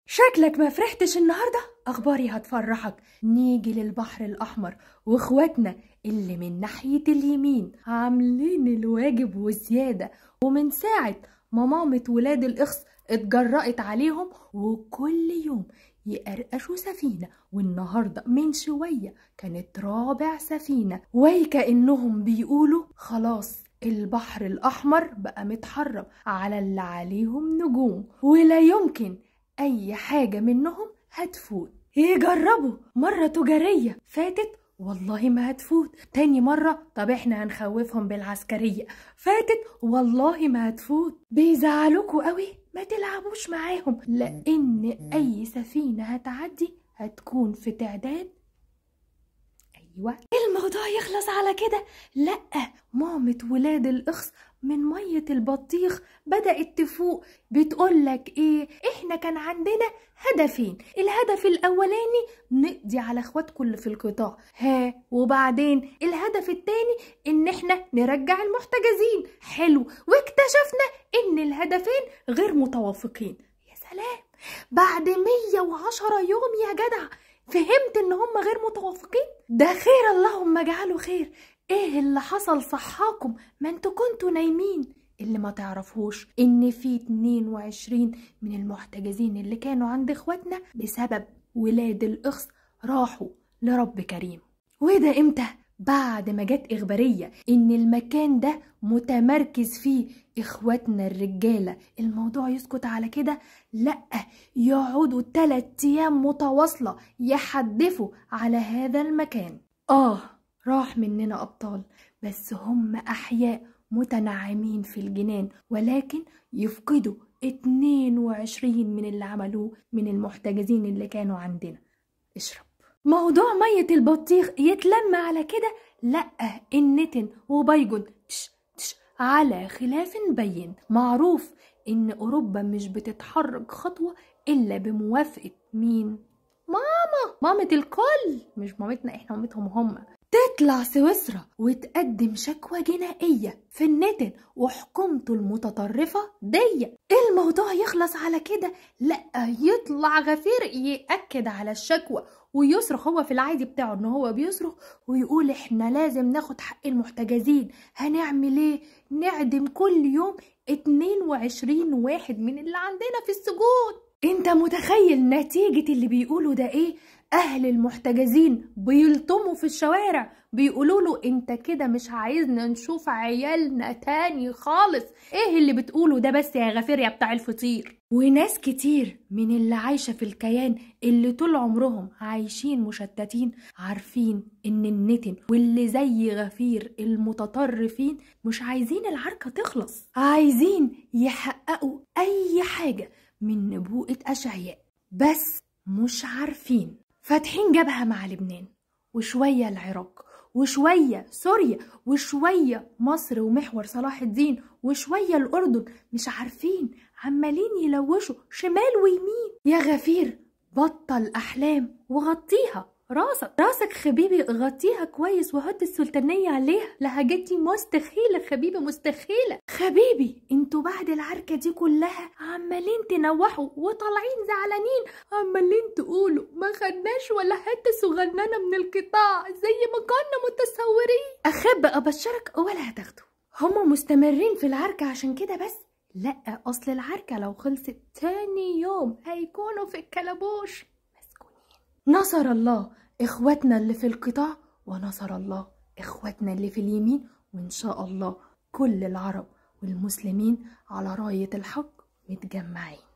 شكلك ما فرحتش النهاردة، أخباري هتفرحك. نيجي للبحر الأحمر وإخواتنا اللي من ناحية اليمين عاملين الواجب وزيادة، ومن ساعة ما مامة ولاد الإخص اتجرأت عليهم وكل يوم يقرقشوا سفينة، والنهاردة من شوية كانت رابع سفينة، وكأنهم بيقولوا خلاص البحر الأحمر بقى متحرم على اللي عليهم نجوم، ولا يمكن أي حاجة منهم هتفوت. يجربوا مرة تجارية فاتت والله ما هتفوت، تاني مرة طب احنا هنخوفهم بالعسكرية فاتت والله ما هتفوت. بيزعلوكوا قوي، ما تلعبوش معاهم، لأن أي سفينة هتعدي هتكون في تعداد. أيوة الموضوع يخلص على كده؟ لأ، مامة ولاد الإخص من مية البطيخ بدأت تفوق، بتقولك إيه؟ إحنا كان عندنا هدفين، الهدف الأولاني نقضي على إخواتكم اللي في القطاع، ها، وبعدين الهدف التاني إن إحنا نرجع المحتجزين. حلو، واكتشفنا إن الهدفين غير متوافقين. يا سلام، بعد 110 يوم يا جدع فهمت إن هم غير متوافقين؟ ده خير اللهم اجعله خير. ايه اللي حصل صحاكم؟ ما انتوا كنتوا نايمين. اللي ما تعرفوش ان في 22 من المحتجزين اللي كانوا عند اخواتنا بسبب ولاد الاخص راحوا لرب كريم. وده امتى؟ بعد ما جت اخبارية ان المكان ده متمركز فيه اخواتنا الرجالة. الموضوع يسكت على كده؟ لا، يقعدوا 3 ايام متواصلة يحدفوا على هذا المكان. راح مننا أبطال، بس هم أحياء متنعمين في الجنان، ولكن يفقدوا 22 من اللي عملوه من المحتجزين اللي كانوا عندنا. اشرب. موضوع مية البطيخ يتلم على كده؟ لأ، النتن وبايجون تش تش على خلاف بين. معروف إن أوروبا مش بتتحرك خطوة إلا بموافقة مين؟ ماما، مامة الكل، مش مامتنا احنا، مامتهم هم. تطلع سويسرا وتقدم شكوى جنائية في النتن وحكومته المتطرفة دي. الموضوع يخلص على كده؟ لا، يطلع غفير يأكد على الشكوى ويصرخ، هو في العادي بتاعه ان هو بيصرخ ويقول احنا لازم ناخد حق المحتجزين، هنعمل ايه؟ نعدم كل يوم 22 واحد من اللي عندنا في السجون. انت متخيل نتيجة اللي بيقولوا ده ايه؟ اهل المحتجزين بيلطموا في الشوارع، بيقولوا له انت كده مش عايزنا نشوف عيالنا تاني خالص، ايه اللي بتقوله ده بس يا غفير يا بتاع الفطير؟ وناس كتير من اللي عايشة في الكيان اللي طول عمرهم عايشين مشتتين عارفين ان النتن واللي زي غفير المتطرفين مش عايزين العركة تخلص، عايزين يحققوا اي حاجة من نبوءة أشعياء، بس مش عارفين. فاتحين جبهة مع لبنان، وشوية العراق، وشوية سوريا، وشوية مصر ومحور صلاح الدين، وشوية الأردن، مش عارفين، عمالين يلوشوا شمال ويمين. يا غفير بطل أحلام وغطيها راسك، راسك خبيبي غطيها كويس وحط السلطانية عليها، لهجتي مستخيلة خبيبي، مستخيلة خبيبي. انتوا بعد العركة دي كلها عمالين تنوحوا وطالعين زعلانين، عمالين تقولوا ما خدناش ولا حتة صغننة من القطاع زي ما كنا متصورين. اخب ابشرك ولا هتاخده. هما مستمرين في العركة عشان كده بس؟ لا، اصل العركة لو خلصت تاني يوم هيكونوا في الكلبوش مسكونين. نصر الله اخواتنا اللي في القطاع، ونصر الله اخواتنا اللي في اليمين، وان شاء الله كل العرب والمسلمين على راية الحق متجمعين.